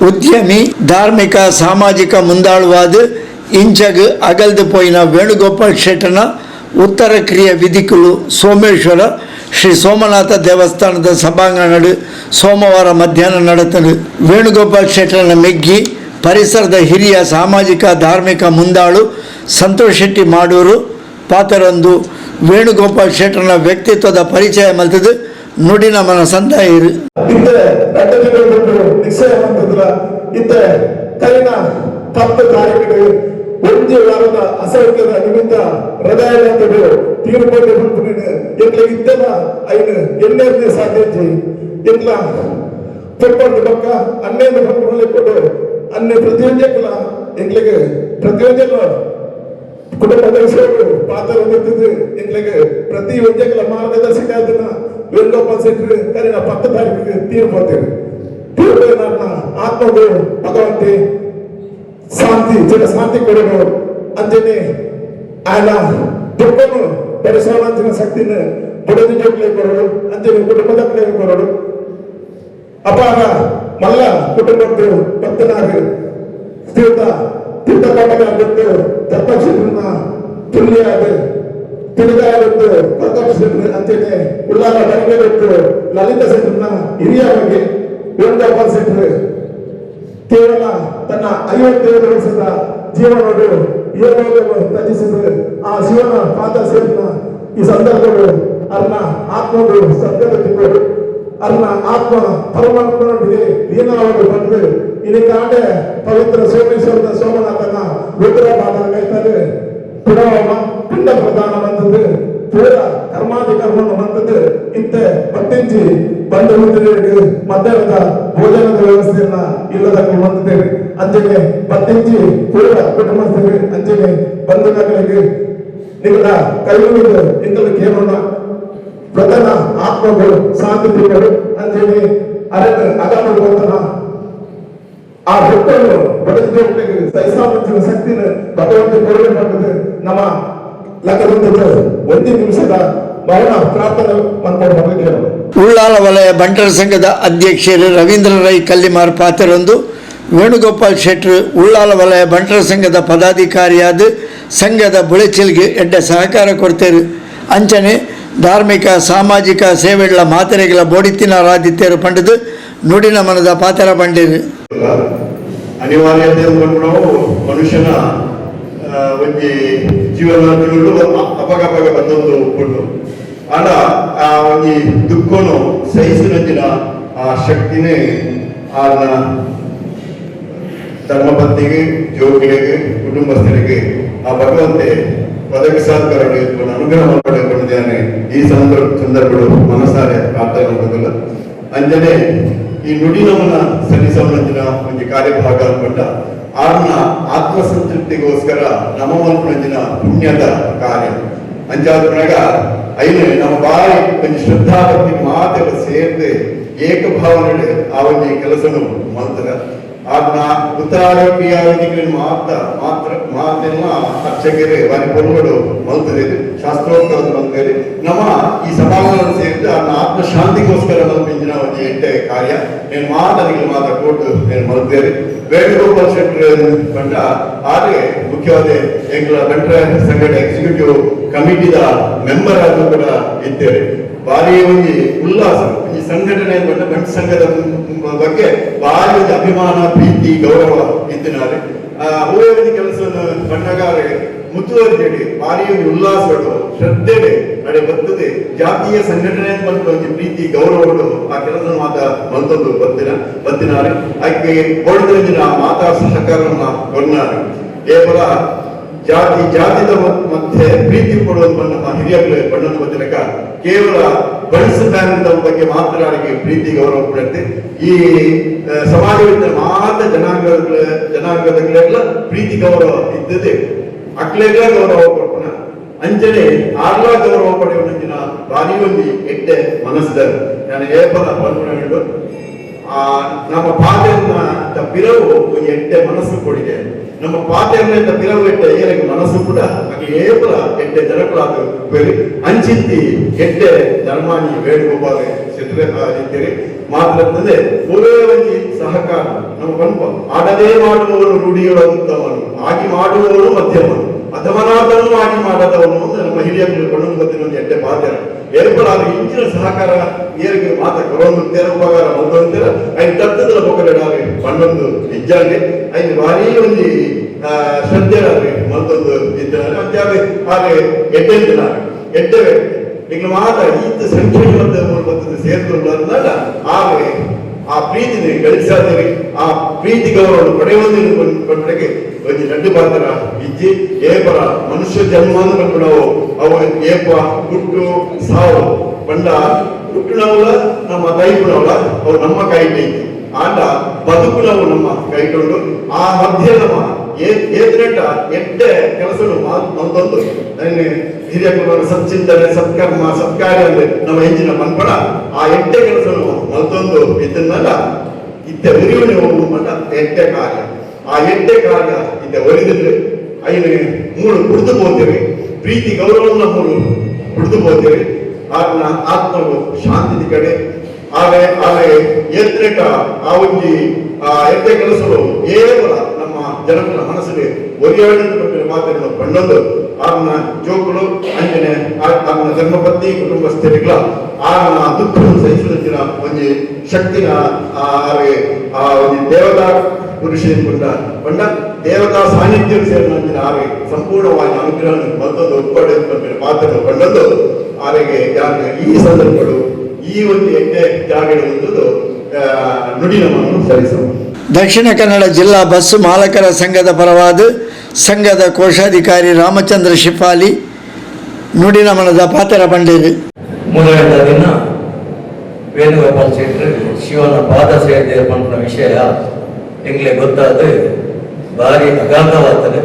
ಉದ್ಯಮಿ, ಧಾರ್ಮಿಕ, ಸಾಮಾಜಿಕ ಮುಂದಾಳುವಾದ್ ಇಂಚಗ್ ಅಗಲ್ದು ಪೋಯಿನ ವೇಣುಗೋಪಾಲ್ ಶೆಟ್ಟನ ಉತ್ತರ ಕ್ರಿಯೆ ವಿಧಿಕುಲು ಸೋಮೇಶ್ವರ ಶ್ರೀ ಸೋಮನಾಥ ದೇವಸ್ಥಾನದ ಸಭಾಂಗಣಡ್ ಸೋಮವಾರ ಮಧ್ಯಾಹ್ನ ನಡತನು. ವೇಣುಗೋಪಾಲ್ ಶೆಟ್ಟನ ಮೆಗ್ಗಿ, ಪರಿಸರದ ಹಿರಿಯ ಸಾಮಾಜಿಕ ಧಾರ್ಮಿಕ ಮುಂದಾಳು ಸಂತೋಷ್ ಶೆಟ್ಟಿ ಮಾಡೂರು ಪಾತೆರೊಂದು ವೇಣುಗೋಪಾಲ್ ಶೆಟ್ಟರ್ನ ವ್ಯಕ್ತಿತ್ವದ ಪರಿಚಯ ಮಲ್ತದು ನುಡಿನ ಮನ ಸಂದಾಯಿರು. ಇತ್ತೆ ರಡ್ಡ ತಿಂಗಳು ನಿಶ್ಚಯ ಮಂತುದ್ರ. ಇತ್ತೆ ಕರಿನ 10 ತಾರೀಕಿಗೆ ಒಂಜಿ ವಾರದ ಅಸೌಖ್ಯದ ನಿಮಿತ್ತ ಹೃದಯಾಘಾತಡು ತೀರ್ಪು ಪನ್ಪುನ ಎಂಕ್ಲೆಗ್ ಇತ್ತೆಲ ಐನ್ ಎಣ್ಣೆರ್ನೆ ಸಾಧ್ಯಂಜಿ. ಎಂಕ್ಲ ಪೊಪ್ಪಂದು ಬೊಕ್ಕ ಅನ್ನೇನು ಪನ್ಪುನ ಕೊಡು ಅನ್ನೆ ಪ್ರತಿಯೊಂಜಕ್ಲ ಎಂಕ್ಲೆಗ್ ಪ್ರತಿಯೊಂಜಲ ಕುಟುಂಬದ ವಿಷಯಗಳು ಪಾತ್ರ ಹೊಂದಿದ್ದು. ಎಂಕ್ಲೆಗ್ ಪ್ರತಿ ಒಂಜಕ್ಲ ಮಾರ್ಗದರ್ಶಕ ಆದನ ವೇಣುಗೋಪಾಲ್ ಶೆಟ್ಟಿ ಕರಿನ 10 ತಾರೀಕಿಗೆ ತೀರ್ಪೋತೇವೆ. ತೀರ್ಪು ನನ್ನ ಆತ್ಮಗಳು ಭಗವಂತೆ ಶಾಂತಿ, ಚಿರ ಶಾಂತಿ ಕೊಡನು. ಅಂಚನೆ ఆయన ದುಃಖನು ಭರಿಸೋಣಂಚಿನ ಶಕ್ತಿನ ಬುಡದಿ ಜೋಕ್ಲೆ ಕೊರಡು, ಅಂಚನೆ ಕುಟುಂಬದಕ್ಲೆ ಕೊರಡು. ಅಪಾರ ಮಲ್ಲ ಕುಟುಂಬದ್ದು ಭಕ್ತನಾರು ತೀರ್ಥ ತೀರ್ಥ ಪಾಠಗಾರದ್ದು ದತ್ತಕ್ಷೇತ್ರನ ತುಲ್ಯಾದ ತಿಳಿದಾರದ್ದು ಪ್ರತಾಪ್ ಅಂಚನೆ ಉಳ್ಳಾಲ ಬರಿಗರದ್ದು ಲಲಿತ ಶೆಟ್ಟರ್ನ ಹಿರಿಯ ಬಗ್ಗೆ ವೇಣುಗೋಪಾಲ್ ಶೆಟ್ಟರ್ ಕೇವಲ ತನ್ನ 57 ವರ್ಷದ ಜೀವನೋಡು ಇಹಲೋಕವನ್ನು ತ್ಯಜಿಸಿದ ಆ ಶಿವನ ಪಾದ ಸೇರಿನ ಈ ಸಂದರ್ಭಗಳು ಅರ್ನ ಆತ್ಮಗಳು ಸದ್ಗತಿಗಳು, ಅರ್ನ ಆತ್ಮ ಪರಮಾತ್ಮನೊಂದಿಗೆ ಲೀನವಾಗಿ ಬಂದು ಇದಕ್ಕಾಂಡೆ ಪವಿತ್ರ ಸೋಮೇಶ್ವರದ ಸೋಮನಾಥನ ರುದ್ರ ಪಾದ ಕೈತಾರೆ ಪುಡವಮ್ಮ ಪಿಂಡ ಪ್ರದಾನ ಬಂದದ್ದು, ಪೂರ ಕರ್ಮಾದಿ ಕರ್ಮವನ್ನು ಬಂದದ್ದು. ಇತ್ತೆ ಪತ್ತಿಂಚಿ ಬಂಧು ಮಿತ್ರರಿಗೆ ಮಧ್ಯಾಹ್ನದ ಭೋಜನದ ವ್ಯವಸ್ಥೆಯನ್ನ ಇಲ್ಲದ ಬಂದಿದ್ದೇವೆ. ಅಂಚನೆ ಪತ್ತಿಂಚಿ ಪೂರ ಕುಟುಂಬಸ್ಥರಿಗೆ, ಅಂಚನೆ ಬಂಧುಗಳಿಗೆ ನಿಗಳ ಕೈ ಮುಗಿದು ಎಂಕಲು ಕೇಳೋಣ, ಪ್ರಧಾನ ಆತ್ಮಗಳು ಶಾಂತಿ ತಿಕ್ಕಡು. ಅಂಚನೆ ಅರಣ್ಯ ಅಗಮ ಗೋತನ ಆ ಹುಟ್ಟನ್ನು ಬಡಜೋಗ್ಲಿಗೆ ಸಹಿಸಾಮಂಚಿನ ಶಕ್ತಿನ ಭಗವಂತ ಕೊಡುಗೆ ಪಡೆದು ನಮ್ಮ ಲೆಕ್ಕದಂತದ್ದು ಒಂದೇ ನಿಮಿಷದ ಮೌನ ಪ್ರಾರ್ಥನೆ ಮಾಡ್ಕೊಂಡು ಬಂದಿದ್ದೇವೆ. ಉಳ್ಳಾಲ ವಲಯ ಬಂಟರ ಸಂಘದ ಅಧ್ಯಕ್ಷರು ರವೀಂದ್ರ ರೈ ಕಲ್ಲಿಮಾರ್ ಪಾತೆರೊಂದು ವೇಣುಗೋಪಾಲ್ ಶೆಟ್ಟರು ಉಳ್ಳಾಲ ವಲಯ ಬಂಟರ ಸಂಘದ ಪದಾಧಿಕಾರಿಯಾದ ಸಂಘದ ಬುಳೆಚಿಲ್ಗೆ ಎಡ್ಡೆ ಸಹಕಾರ ಕೊಡ್ತೇರು. ಅಂಚನೆ ಧಾರ್ಮಿಕ, ಸಾಮಾಜಿಕ ಸೇವೆಗಳ ಮಾತೆರೆಗಳ ಬೋಡಿತ್ತಿನ ರಾದಿತ್ಯರು ಪಂಡದು ನುಡಿನ ಮನದ ಪಾತೆರ ಪಂಡಿರು. ಅನಿವಾರ್ಯತೆ ನಾವು ಮನುಷ್ಯನ ಒಂಜಿ ಜೀವನ ಅಪಗಪಗ ಬಂದೊಂದು ಉಂಟು. ಆಂಡ ಆ ಒಂಜಿ ದುಃಖನು ಸಹಿಸಿನಂಚಿನ ಆ ಶಕ್ತಿನೇ ಆನ ಧರ್ಮಪತ್ನಿಗೆ, ಜೋಗಿಗಳಿಗೆ, ಕುಟುಂಬಸ್ಥರಿಗೆ ಆ ಭಗವಂತೆ ಒದಗಿಸಾತ್ಕರಡು ಅನುಗ್ರಹ ಮಾಡಿಕೊಂಡಿದ್ದಾನೆ. ಈ ಸಂದರ್ಭಗಳು ಮನಸಾರೆ ಪ್ರಾರ್ಥನೆ ಮಾಡೋದಿಲ್ಲ. ಅಂಜನೆ ಈ ನುಡಿ ನಮನ ಸಲ್ಲಿಸೋನಂಚಿನ ಒಂಜಿ ಕಾರ್ಯಭಾಗ ಅನ್ಕೊಂಡ ಆರ್ನ ಆತ್ಮಸಂತೃಪ್ತಿಗೋಸ್ಕರ ನಮ ಮಲ್ಪುನಂಚಿನ ಪುಣ್ಯದ ಕಾರ್ಯ. ಅಂಚಾದ ಐನು ನಮ್ಮ ಬಾರಿ ಒಂಜಿ ಶ್ರದ್ಧಾಭಕ್ತಿ ಮಾತೆಲ್ಲ ಸೇರ್ದೆ ಏಕಭಾವನೆ ಆ ಒಂಜಿ ಕೆಲಸನು ಮಲ್ತದ. ಆದ್ನ ಉತ್ತರಾದ ಕ್ರಿಯಾವಿಧಿಗಳನ್ನು ಮಾತ್ರ ಮಾತ್ರ ಮಾತೆಲ್ಲ ಅರ್ಚಕರೇ ವಾರಿ ಪೊರ್ಲುಡು ಮಲ್ತದೆ, ಶಾಸ್ತ್ರೋಕ್ತವಾದ ಮಲ್ತದೆ. ನಮ್ಮ ಈ ಸಭಾಂಗಣ ಸೇರಿದ ಆತ್ಮ ಆತ್ಮಶಾಂತಿಗೋಸ್ಕರ ಮಲ್ಪಿಂಚಿನ ಒಂಜಿ ಎಡ್ಡೆ ಕಾರ್ಯ. నేను ಮಾತನಿಗೆ ಮಾತ ಕೊಟ್ಟು నేను ಮಲ್ತೇನೆ. ವೇಣುಗೋಪಾಲ್ ಶೆಟ್ಟರ್ ಪಂಡ ಆದ್ರೆ ಮುಖ್ಯವಾದ ಎಂಗ್ಲ ಬಂಟ್ರ ಸಂಘಟ ಎಕ್ಸಿಕ್ಯೂಟಿವ್ ಕಮಿಟಿದ ಮೆಂಬರ್ ಆದರೂ ಕೂಡ ಇದ್ದೇವೆ. ಭಾರಿ ಒಂಜಿ ಉಲ್ಲಾಸ ಈ ಸಂಘಟನೆ ಬಂಡ ಬಂಟ್ ಸಂಘದ ಬಗ್ಗೆ ಭಾರಿ ಒಂದು ಅಭಿಮಾನ, ಪ್ರೀತಿ, ಗೌರವ ಇದ್ದಿನಾರೆ. ಆ ಹೂವೇ ಒಂದು ಕೆಲಸವನ್ನು ಬಣ್ಣಗಾರೆ ಮುತುವರ್ಜಡಿ ಭಾರಿ ಒಂದು ಉಲ್ಲಾಸಗಳು ಶ್ರದ್ಧೆಡೆ ನಡೆ ಬರ್ತದೆ. ಜಾತೀಯ ಸಂಘಟನೆ ಬಂತು ಒಂಜಿ ಪ್ರೀತಿ ಗೌರವಗಳು ಆ ಕೆಲಸ ಮಾತ ಬಂತದ್ದು ಬತ್ತಿನ ಬತ್ತಿನಾರೆ. ಆಕೆ ಹೊಡೆದ ಮಾತಾ ಸಹಕಾರವನ್ನ ಕೊನ್ನಾರೆ. ಕೇವಲ ಜಾತಿ ಜಾತಿದ ಮಧ್ಯೆ ಪ್ರೀತಿ ಕೊಡುವ ನಮ್ಮ ಹಿರಿಯರು ಬಣ್ಣದ ಬತ್ತಿನಕ ಕೇವಲ ಬಣಸ ಫ್ಯಾಮಿಲಿ ಬಗ್ಗೆ ಮಾತ್ರ ಅವರಿಗೆ ಪ್ರೀತಿ ಗೌರವ ಕೊಡುತ್ತೆ. ಈ ಸಮಾಜದ ಮಾತ ಜನಾಂಗದ ಜನಾಂಗದಗಳೆಲ್ಲ ಪ್ರೀತಿ ಗೌರವ ಇದ್ದದೆ. ಅಕ್ಲೆಗ್ಲ ಗೌರವ ಕೊಡ್ಪುನ ಅಂಚನೆ ಆರ್ಲ ಗೌರವ ಪಡೆಯುವ ಭಾರಿ ಒಂಜಿ ಎಡ್ಡೆ ಮನಸ್ಸದ. ನಾನು ಏಪಲ ಪನ್ಪುನ ಆ ನಮ್ಮ ಪಾದೆನ ಪಿರವು ಒಂಜಿ ಎಡ್ಡೆ ಮನಸ್ಸು ಕೊಡಿದೆ. ನಮ್ಮ ಪಾತೆರ್ನೆಂತ ಪಿರವು ಎಡ್ಡೆ ಏರಗೆ ಮನಸ್ಸು ಕೂಡ ಅಕ್ಲು ಏಪಲ ಎಡ್ಡೆ ಜನಕುಲಾದ ಬೇರೆ ಅಂಚಿತ್ತಿ ಎಡ್ಡೆ ಧರ್ಮಾನಿ ವೇಣುಗೋಪಾಲ ಶೆಟ್ರೆ ಇದ್ದೀರಿ ಮಾತ್ರ ಅಂತಂದ್ರೆ ಒರೇ ಒಂಜಿ ಸಹಕಾರ ನಮ್ಮ ಪನ್ಪ ಆಡದೇ ಮಾಡುವವನು ರೂಢಿಗಳ ಉತ್ತಮನು, ಆಗಿ ಮಾಡುವವನು ಮಧ್ಯಮನು, ಅಧಮನಾದನು ಆಗಿ ಮಾಡದವನು ಅಂತ ನಮ್ಮ ಹಿರಿಯರು ಪಣ್ಣು ಗೊತ್ತಿನ ಒಂದು ಎಡ್ಡೆ ಪಾತೆರ. ಏರ್ಪಲಾದ ಇಂಚಿನ ಸಹಕಾರ ಏರಿಗೆ ಮಾತ ಕೊರೊಂದು ಉಪಕಾರ ಬಂದಂತೀರ ಐನ್ ತತ್ತದ ಬೊಕ್ಕಡೆಡಾರೆ ಪಣ್ಣೊಂದು ಇಜ್ಜಾಂಡೆ ಐನ್ ಭಾರಿ ಒಂಜಿ ಶ್ರದ್ಧೆಡಾರೆ ಮಲ್ತೊಂದು ಇದ್ದಾರೆ ಅಂಚೆ ಆರೆ ಎಡ್ಡೆ ಎಡ್ಡೆ ವ್ಯಕ್ತಿ ಈಗ ಮಾತ ಈತ ಸಂಖ್ಯೆ ಮತ್ತು ಸೇರ್ತುಂಡು ಅಂದಾಗ ಆರೆ ಆ ಪ್ರೀತಿని ಗಳಿಸಾದಿರಿ, ಆ ಪ್ರೀತಿ ಗೌರವ ಪಡೆಯುವುದನ್ನು ಪಂಡಗೆ ಒಂಜಿ ನಡ್ಡು ಪಾತ್ರ ಇಜ್ಜಿ. ಏಪರ ಮನುಷ್ಯ ಜನ್ಮ ಪನ್ಪುನವು ಅವು ಏಪ ಹುಟ್ಟು ಸಾವು ಪಂಡ ಹುಟ್ಟುನವುಲ ನಮ್ಮ ತೈಪುನವುಲ ಅವು ನಮ್ಮ ಕೈಟೆ ಇಜ್ಜಿ. ಆಂಡ ಬದುಕುನವು ನಮ್ಮ ಕೈಟುಂಡು. ಆ ಮಧ್ಯೆ ನಮ್ಮ ಏತ್ನೆಟ ಎಡ್ಡೆ ಕೆಲಸನು ಮಲ್ತೊಂದು ಹಿರಿಯ ಸಚ್ಚಿಂತನೆ ಸತ್ಕರ್ಮ ಸತ್ಕಾರ್ಯ ಅಂದ್ರೆ ನಮ್ಮ ಹೆಂಚಿನ ಪನ್ಪಣ ಆ ಎಡ್ಡೆ ಕೆಲಸನು ಮಲ್ತೊಂದು ಇದನ್ನೆಲ್ಲ ಇತ್ತೆ ಉರಿಯುನಿ ಹೋಗುವ ಎಡ್ಡೆ ಕಾರ್ಯ. ಆ ಎಡ್ಡೆ ಕಾರ್ಯ ಇತ್ತೆ ಒರಿದಿದ್ರೆ ಐನು ಮೂಳು ಕುಡಿದು ಹೋಗ್ತೇವೆ, ಪ್ರೀತಿ ಗೌರವನ ಮೂಳು ಕುಡಿದು ಹೋಗ್ತೇವೆ. ಆತನ ಆತ್ಮವು ಶಾಂತಿ ಕಡೆ ಆಲೆ ಆಲೆ ಏತ್ನೆಟ ಆ ಒಂಜಿ ಆ ಎಡ್ಡೆ ಕೆಲಸಗಳು ಕೇವಲ ನಮ್ಮ ಜನಗಳ ಮನಸ್ಸಿಗೆ ಒರಿಯಾಡಿದ ಮಾತನ್ನು ಪಣ್ಣೊಂದು ಆತನ ಜೋಕುಲು ಅಂಜನೆ ಆತನ ಧರ್ಮಪತ್ನಿ ಕುಟುಂಬಸ್ಥರಿಗಳ ಆತನ ದುಃಖವನ್ನು ಸಹಿಸುತ್ತಿನ ಒಂಜಿ ಶಕ್ತಿನ ಆರೆ ಆ ಒಂಜಿ ದೇವತಾ ಪುರುಷ ಪಂಡ ದೇವತಾ ಸಾನ್ನಿಧ್ಯ ಸೇರಿನ ಆರೆ ಸಂಪೂರ್ಣವಾಗಿ ಅನುಗ್ರಹ ಮತ್ತೊಂದು ಒಪ್ಪಡೆ ಪಾತ್ರ ಪಂಡೊಂದು ಆರೆಗೆ ಯಾಕೆ ಈ ಸಂದರ್ಭಗಳು ಈ ಒಂದು ಎಡ್ಡೆ ಜಾಗಗಳು ನುಡಿ ನಮ್ಮನ್ನು ಸಲ್ಲಿಸುವ. ದಕ್ಷಿಣ ಕನ್ನಡ ಜಿಲ್ಲಾ ಬಸ್ ಮಾಲಕರ ಸಂಘದ ಪರವಾದ ಸಂಘದ ಕೋಶಾಧಿಕಾರಿ ರಾಮಚಂದ್ರ ಶಿಫಾಲಿ ನುಡಿನಮನದ ಪಾತ್ರ ಪಂಡೇರು. ಮೂರನೇ ದಿನ ವೇಣುಗೋಪಾಲ್ ಶೆಟ್ಟರು ಶಿವನ ಪಾದ ಸೇರಿದೆ ಪನ್ಪಿನ ವಿಷಯ ಎಂಗ್ಲೆ ಗೊತ್ತಾದ ಭಾರಿ ಅಗಾಧವಾಗ್ತದೆ.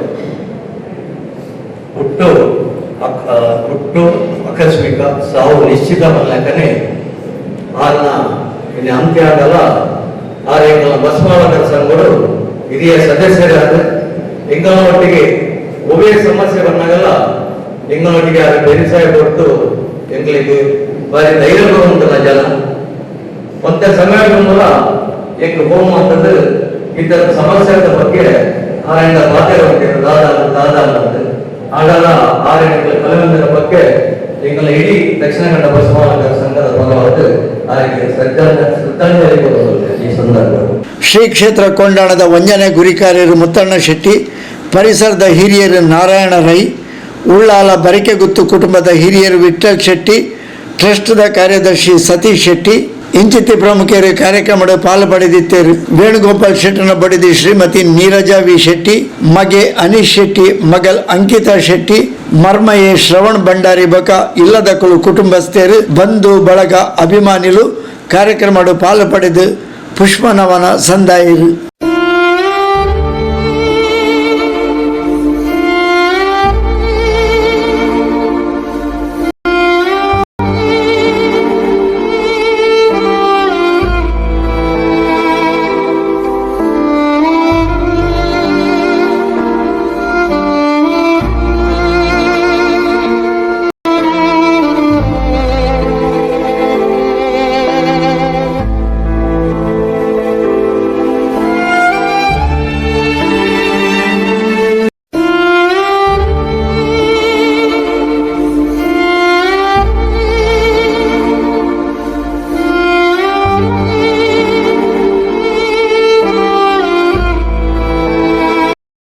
ಹುಟ್ಟು ಹುಟ್ಟು ಆಕಸ್ಮಿಕ, ಸಾವು ನಿಶ್ಚಿತ ಪನ್ಲಕನೆ ಆರ್ನ ಇನ್ನು ಅಂತ್ಯ ಆಗಲ್ಲ. ಆರ್ ಎಂಕಲ್ನ ಬಸ್ ಮಾಲಕರ ಸಂಘಗಳು ಹಿರಿಯ ಸದಸ್ಯರಾದ ಎಂಕಲ್ನ ಒಟ್ಟಿಗೆ ಒವೇ ಸಮಸ್ಯೆ ಬಂದಾಗಲ್ಲ ಎಂಕಲ್ನೊಟ್ಟಿಗೆ ಆರು ಬೆರಿಸಾಯ ಕೊಟ್ಟು ಎಂಗಳಿಗೆ ಭಾರಿ ಧೈರ್ಯ ಬರುವಂತಲ್ಲ ಜನ. ಒಂತೆ ಸಮಯ ಮೂಲ ಎಂಕ್ ಹೋಮ್ ಅಂತಂದು ಇದರ ಸಮಸ್ಯೆದ ಬಗ್ಗೆ ಆರೆಂಡ ಮಾತಾಡ ದಾದ ದಾದ ಅಂತ ಆಡಲ ಆರೆಂಡ ಕಲವಂದರ ಬಗ್ಗೆ ಎಂಗಳ ಇಡೀ ದಕ್ಷಿಣ ಕನ್ನಡ ಬಸ್ ಮಾಲಕರ ಸಂಘದ ಪರವಾದ ಆರಿಗೆ ಶ್ರದ್ಧಾಂಜಲಿ ಕೊಡೋದು ಈ ಸಂದರ್ಭ. ಶ್ರೀ ಕ್ಷೇತ್ರ ಕೊಂಡಾಣದ ವಂಜನೆ ಗುರಿಕಾರ್ಯರು ಮುತ್ತಣ್ಣ ಶೆಟ್ಟಿ, ಪರಿಸರದ ಹಿರಿಯರು ನಾರಾಯಣ ರೈ, ಉಳ್ಳಾಲ ಬರಿಕೆಗುತ್ತು ಕುಟುಂಬದ ಹಿರಿಯರು ವಿಠ್ಠಲ್ ಶೆಟ್ಟಿ, ಟ್ರಸ್ಟ್ದ ಕಾರ್ಯದರ್ಶಿ ಸತೀಶ್ ಶೆಟ್ಟಿ ಇಂಚಿತ್ತಿ ಪ್ರಮುಖರು ಕಾರ್ಯಕ್ರಮದ ಪಾಲು ಪಡೆದಿದ್ದರು. ವೇಣುಗೋಪಾಲ್ ಶೆಟ್ಟನ ಬಡಿದಿ ಶ್ರೀಮತಿ ನೀರಜಾ ವಿ ಶೆಟ್ಟಿ, ಮಗೆ ಅನೀಶ್ ಶೆಟ್ಟಿ, ಮಗಲ್ ಅಂಕಿತಾ ಶೆಟ್ಟಿ, ಮರ್ಮಯೆ ಶ್ರವಣ್ ಭಂಡಾರಿ ಬಕ ಇಲ್ಲದಕುಲು ಕುಟುಂಬಸ್ಥರು, ಬಂಧು ಬಳಗ ಅಭಿಮಾನಿಲು ಕಾರ್ಯಕ್ರಮದ ಪಾಲು ಪಡೆದು ಪುಷ್ಪನವನ ಸಂದಾಯರು.